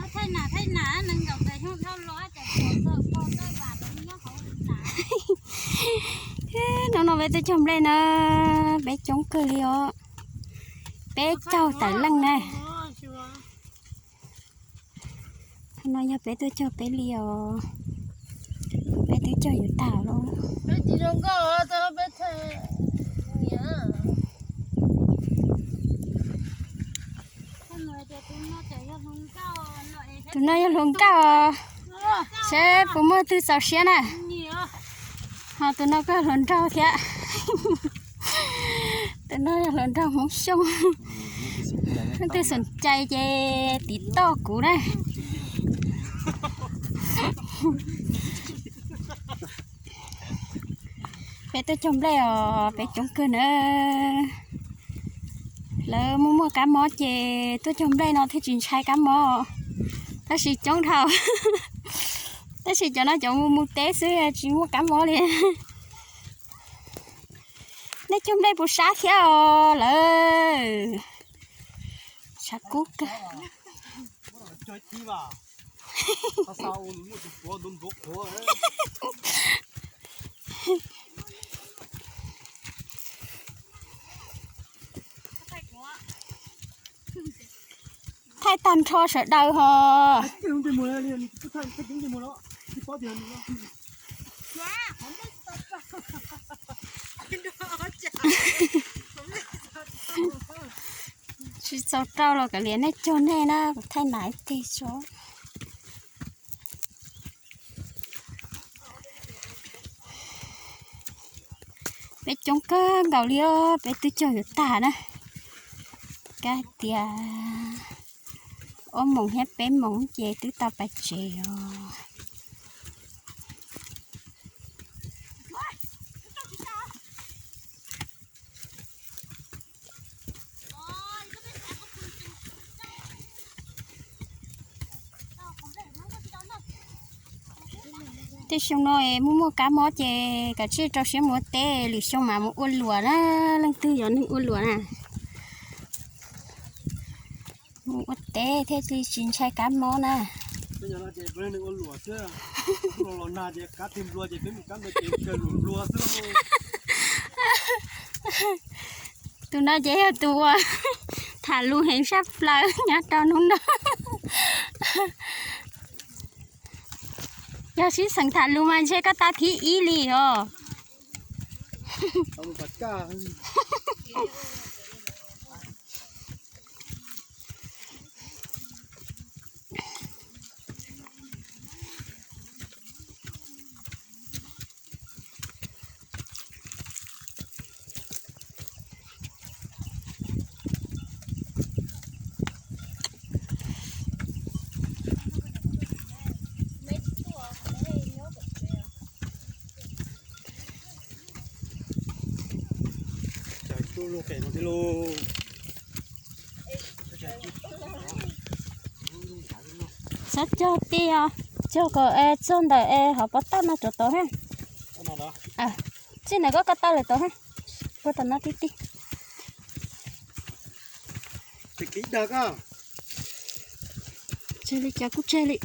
Hnub no peb tuaj cog nplej na, peb coob kawg li os. Peb caug tawm leej na. Hnub no yog peb tuaj cog peb li os. Peb twb cog yuav tag lawm. Tus no yog hluas nkauj os, seb puas muaj twg txaus siab na. Ho tus no kuj yog hluas nraug thiab. Tus no yog hluas nraug Hmoob Xyooj. Leej twg xom cai ces tiv toj kuv na. Peb tuaj cog nplej os, peb coob kawg na. Lawv muaj muaj kab mob ces tuaj cog nplej no thiaj tsis ntshai kab mob. Tab sis coob dhau. Tab sis cov no cov mus mus teb xwb tsis muaj kab mob li. Nej cog nplej puas sab thiab os lawm? Sab kub kawg. Thaij tag nrho sawv daws ho. Tsis txaus rau los kav liam nej cog nej na, kuv thaij nas ib teg tso. Peb coob kawg nkaus li os, peb twb cog yuav tag na. Kab tias ob moos thiab peb moos ces twb tau pais tsev os. Tej xyoo no es muaj muaj kab mob ces kav tsij rau siab mus ua teb, lwm xyoo mas mus ua luam na, leej twg yog neeg ua luam na. Mus ua teb thiaj li tsis ntshai kab mob na. Tus no ces yog tus uas tham lus heev tshaj plaws nyob rau hnub no. Yog sib xeem tham lus mas ntshe koj tau thib ib li os. Xav cog ti os, cog kom txog ntawm hauv pob toj no rau tod ha. Txij ntawm koj ko taw lawm tod ha. Puag tom no tib tib. Tseg li cas kuj tseg li.